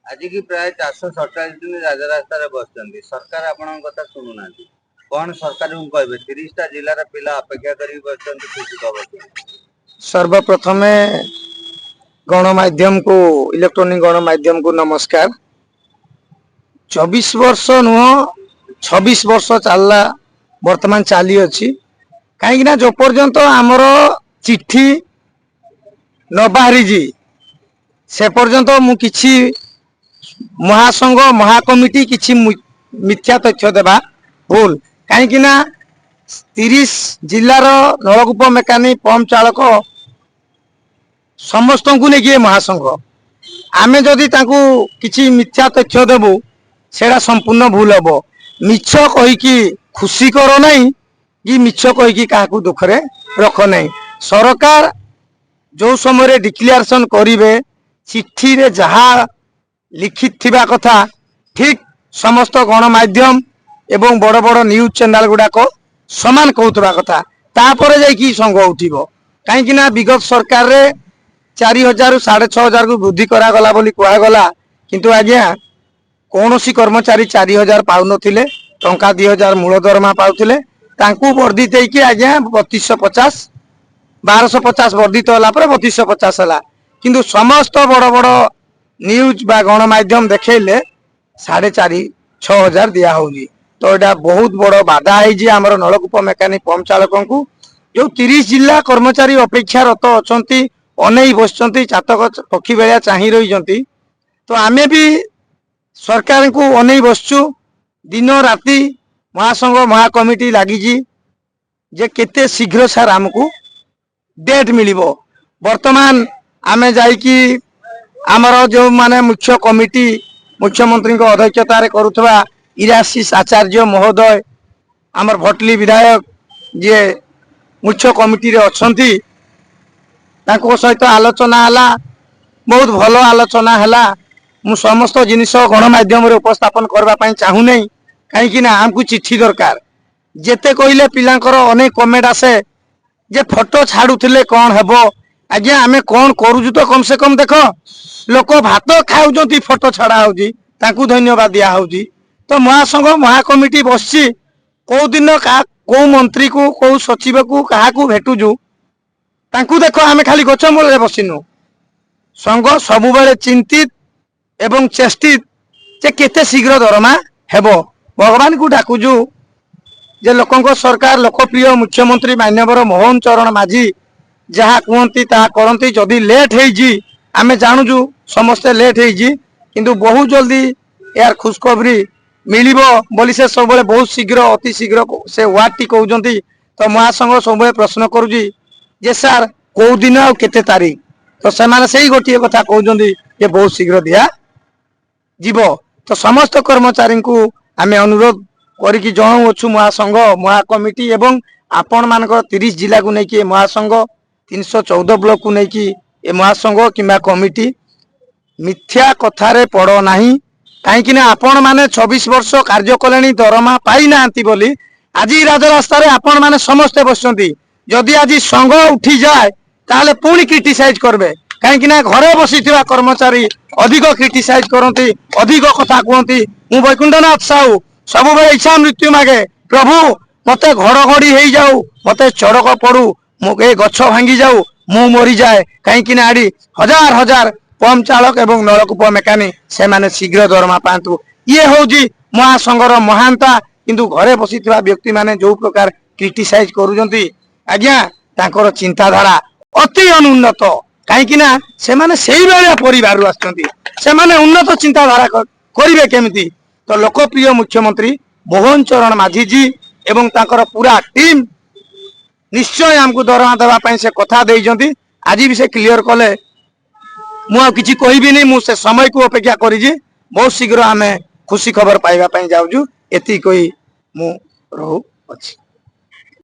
ଆଜିକି ପ୍ରାୟ 447 ଦିନ ରାଜରାସ୍ତାରେ ବସିଛନ୍ତି। ସରକାର ଆପଣଙ୍କ କଥା ଶୁଣୁନାହାନ୍ତି। କଣ ସରକାରଙ୍କୁ କହିବେ? 30ଟା ଜିଲ୍ଲାର ପିଲା ଅପେକ୍ଷା କରିକି ବସିଛନ୍ତି ଖୁସି ଖବର। ସର୍ବପ୍ରଥମେ ଗଣମାଧ୍ୟମକୁ, ଇଲେକ୍ଟ୍ରୋନିକ ଗଣମାଧ୍ୟମକୁ ନମସ୍କାର। 24 ବର୍ଷ ନୁହଁ, 26 ବର୍ଷ ଚାଲିଲା, ବର୍ତ୍ତମାନ ଚାଲିଅଛି। କାହିଁକି ନା ଯୋଉ ପର୍ଯ୍ୟନ୍ତ ଆମର ଚିଠି ନ ବାହାରିଛି, ସେ ପର୍ଯ୍ୟନ୍ତ ମୁଁ କିଛି ମହାସଂଘ, ମହାକମିଟି କିଛି ମିଥ୍ୟା ତଥ୍ୟ ଦେବା ଭୁଲ। କାହିଁକି ନା 30 ଜିଲ୍ଲାର ନଳକୂପ ମେକାନିକ, ପମ୍ପ ଚାଳକ ସମସ୍ତଙ୍କୁ ନେଇକି ଏ ମହାସଂଘ। ଆମେ ଯଦି ତାଙ୍କୁ କିଛି ମିଥ୍ୟା ତଥ୍ୟ ଦେବୁ, ସେଇଟା ସମ୍ପୂର୍ଣ୍ଣ ଭୁଲ ହବ। ମିଛ କହିକି ଖୁସି କର ନାହିଁ କି ମିଛ କହିକି କାହାକୁ ଦୁଃଖରେ ରଖ ନାହିଁ। ସରକାର ଯୋଉ ସମୟରେ ଡିକ୍ଲାରେସନ କରିବେ, ଚିଠିରେ ଯାହା ଲିଖିତ ଥିବା କଥା, ଠିକ ସମସ୍ତ ଗଣମାଧ୍ୟମ ଏବଂ ବଡ଼ ବଡ଼ ନ୍ୟୁଜ ଚ୍ୟାନେଲ ଗୁଡାକ ସମାନ କହୁଥିବା କଥା, ତାପରେ ଯାଇକି ସଂଘ ଉଠିବ। କାହିଁକି ନା ବିଗତ ସରକାରରେ 4000ରୁ 6500କୁ ବୃଦ୍ଧି କରାଗଲା ବୋଲି କୁହାଗଲା। କିନ୍ତୁ ଆଜ୍ଞା, କୌଣସି କର୍ମଚାରୀ 4000 ପାଉନଥିଲେ। ଟଙ୍କା 2000 ମୂଳ ଦରମା ପାଉଥିଲେ। ତାଙ୍କୁ ବର୍ଦ୍ଧିତ ହେଇକି ଆଜ୍ଞା 3250, 1250 ବର୍ଦ୍ଧିତ ହେଲା ପରେ 3250 ହେଲା। କିନ୍ତୁ ସମସ୍ତ ବଡ଼ ବଡ଼ ନ୍ୟୁଜ ବା ଗଣମାଧ୍ୟମ ଦେଖେଇଲେ 4.5, 6000 ଦିଆ ହଉଛି। ତ ଏଇଟା ବହୁତ ବଡ ବାଧା ହେଇଛି ଆମର ନଳକୂପ ମେକାନିକ, ପମ୍ପ ଚାଳକଙ୍କୁ। ଯୋଉ 30 ଜିଲ୍ଲା କର୍ମଚାରୀ ଅପେକ୍ଷାରତ ଅଛନ୍ତି, ଅନେଇ ବସିଛନ୍ତି, ଚାତକ ପକ୍ଷୀ ଭଳିଆ ଚାହିଁ ରହିଛନ୍ତି, ତ ଆମେ ବି ସରକାରଙ୍କୁ ଅନେଇ ବସିଛୁ। ଦିନ ରାତି ମହାସଂଘ, ମହାକମିଟି ଲାଗିଛି ଯେ କେତେ ଶୀଘ୍ର ସାର୍ ଆମକୁ ଡେଟ୍ ମିଳିବ। ବର୍ତ୍ତମାନ ଆମେ ଯାଇକି ଆମର ଯେଉଁମାନେ ମୁଖ୍ୟ କମିଟି, ମୁଖ୍ୟମନ୍ତ୍ରୀଙ୍କ ଅଧ୍ୟକ୍ଷତାରେ କରୁଥିବା ଇରାଶିଷ ଆଚାର୍ଯ୍ୟ ମହୋଦୟ, ଆମର ଭଟଲି ବିଧାୟକ, ଯିଏ ମୁଖ୍ୟ କମିଟିରେ ଅଛନ୍ତି, ତାଙ୍କ ସହିତ ଆଲୋଚନା ହେଲା। ବହୁତ ଭଲ ଆଲୋଚନା ହେଲା। ମୁଁ ସମସ୍ତ ଜିନିଷ ଗଣମାଧ୍ୟମରେ ଉପସ୍ଥାପନ କରିବା ପାଇଁ ଚାହୁଁନାହିଁ, କାହିଁକି ନା ଆମକୁ ଚିଠି ଦରକାର। ଯେତେ କହିଲେ ପିଲାଙ୍କର ଅନେକ କମେଣ୍ଟ ଆସେ ଯେ ଫଟୋ ଛାଡୁଥିଲେ କଣ ହେବ? ଆଜ୍ଞା, ଆମେ କଣ କରୁଛୁ ତ କମ ସେ କମ ଦେଖ। ଲୋକ ଭାତ ଖାଉଛନ୍ତି, ଫଟୋ ଛଡା ହଉଛି, ତାଙ୍କୁ ଧନ୍ୟବାଦ ଦିଆ ହଉଛି। ତ ମହାସଂଘ, ମହାକମିଟି ବସିଛି। କୋଉ ଦିନ କାହା, କୋଉ ମନ୍ତ୍ରୀକୁ, କୋଉ ସଚିବକୁ, କାହାକୁ ଭେଟୁଛୁ ତାଙ୍କୁ ଦେଖ। ଆମେ ଖାଲି ଗଛ ମୂଳରେ ବସିନୁ। ସଂଘ ସବୁବେଳେ ଚିନ୍ତିତ ଏବଂ ଚେଷ୍ଟିତ ଯେ କେତେ ଶୀଘ୍ର ଦରମା ହେବ। ଭଗବାନଙ୍କୁ ଡାକୁଛୁ ଯେ ଲୋକଙ୍କ ସରକାର, ଲୋକପ୍ରିୟ ମୁଖ୍ୟମନ୍ତ୍ରୀ ମାନ୍ୟବର ମୋହନ ଚରଣ ମାଝୀ ଯାହା କୁହନ୍ତି ତାହା କରନ୍ତି। ଯଦି ଲେଟ୍ ହେଇଛି, ଆମେ ଜାଣୁଛୁ ସମସ୍ତେ ଲେଟ୍ ହେଇଛି, କିନ୍ତୁ ବହୁତ ଜଲ୍ଦି ଏହାର ଖୁସଖବରି ମିଳିବ ବୋଲି ସେ ସବୁବେଳେ ବହୁତ ଶୀଘ୍ର, ଅତି ଶୀଘ୍ର ସେ ୱାର୍ଡଟି କହୁଛନ୍ତି। ତ ମହାସଂଘ ସବୁବେଳେ ପ୍ରଶ୍ନ କରୁଛି ଯେ ସାର୍, କୋଉ ଦିନ ଆଉ କେତେ ତାରିଖ? ତ ସେମାନେ ସେଇ ଗୋଟିଏ କଥା କହୁଛନ୍ତି ଯେ ବହୁତ ଶୀଘ୍ର ଦିଆ ଯିବ। ତ ସମସ୍ତ କର୍ମଚାରୀଙ୍କୁ ଆମେ ଅନୁରୋଧ କରିକି ଜଣାଉଅଛୁ, ମହାସଂଘ, ମହାକମିଟି ଏବଂ ଆପଣମାନଙ୍କର 30 ଜିଲ୍ଲାକୁ ନେଇକି ଏ ମହାସଂଘ, 314 ବ୍ଲକକୁ ନେଇକି ଏ ମହାସଂଘ କିମ୍ବା କମିଟି, ମିଥ୍ୟା କଥାରେ ପଡ଼ ନାହିଁ। କାହିଁକି ନା ଆପଣମାନେ 26 ବର୍ଷ କାର୍ଯ୍ୟ କଲେଣି, ଦରମା ପାଇନାହାନ୍ତି ବୋଲି ଆଜି ରାଜରାସ୍ତାରେ ଆପଣମାନେ ସମସ୍ତେ ବସିଛନ୍ତି। ଯଦି ଆଜି ସଂଘ ଉଠିଯାଏ, ତାହେଲେ ପୁଣି କ୍ରିଟିସାଇଜ କରିବେ। କାହିଁକି ନା ଘରେ ବସିଥିବା କର୍ମଚାରୀ ଅଧିକ କ୍ରିଟିସାଇଜ କରନ୍ତି, ଅଧିକ କଥା କୁହନ୍ତି। ମୁଁ ବୈକୁଣ୍ଠନାଥ ସାହୁ ସବୁବେଳେ ଇଚ୍ଛା ମୃତ୍ୟୁ ମାଗେ, ପ୍ରଭୁ, ମତେ ଘଡଘଡି ହେଇଯାଉ, ମତେ ଚଡକ ପଡୁ, ମୁଁ ଏ ଗଛ ଭାଙ୍ଗି ଯାଉ, ମୁଁ ମରିଯାଏ। କାହିଁକି ନା ଆଡି ହଜାର ହଜାର ପମ୍ପ ଚାଳକ ଏବଂ ନଳକୂପ ମେକାନିକ, ସେମାନେ ଶୀଘ୍ର ଦରମା ପାଆନ୍ତୁ। ଇଏ ହଉଛି ମହାସଂଘର ମହାନତା। କିନ୍ତୁ ଘରେ ବସିଥିବା ବ୍ୟକ୍ତି ମାନେ ଯୋଉ ପ୍ରକାର କ୍ରିଟିସାଇଜ କରୁଛନ୍ତି ଆଜ୍ଞା, ତାଙ୍କର ଚିନ୍ତାଧାରା ଅତି ଅନୁନ୍ନତ। କାହିଁକି ନା ସେମାନେ ସେଇଭଳିଆ ପରିବାରରୁ ଆସିଛନ୍ତି। ସେମାନେ ଉନ୍ନତ ଚିନ୍ତାଧାରା କରିବେ କେମିତି? ତ ଲୋକପ୍ରିୟ ମୁଖ୍ୟମନ୍ତ୍ରୀ ମୋହନ ଚରଣ ମାଝୀଜୀ ଏବଂ ତାଙ୍କର ପୁରା ଟିମ୍ ନିଶ୍ଚୟ ଆମକୁ ଦରମା ଦେବା ପାଇଁ ସେ କଥା ଦେଇଛନ୍ତି। ଆଜି ବି ସେ କ୍ଲିୟର କଲେ। ମୁଁ ଆଉ କିଛି କହିବିନି। ମୁଁ ସେ ସମୟକୁ ଅପେକ୍ଷା କରିଛି। ବହୁତ ଶୀଘ୍ର ଆମେ ଖୁସି ଖବର ପାଇବା ପାଇଁ ଯାଉଛୁ। ଏତିକି କହି ମୁଁ ରହୁଅଛି।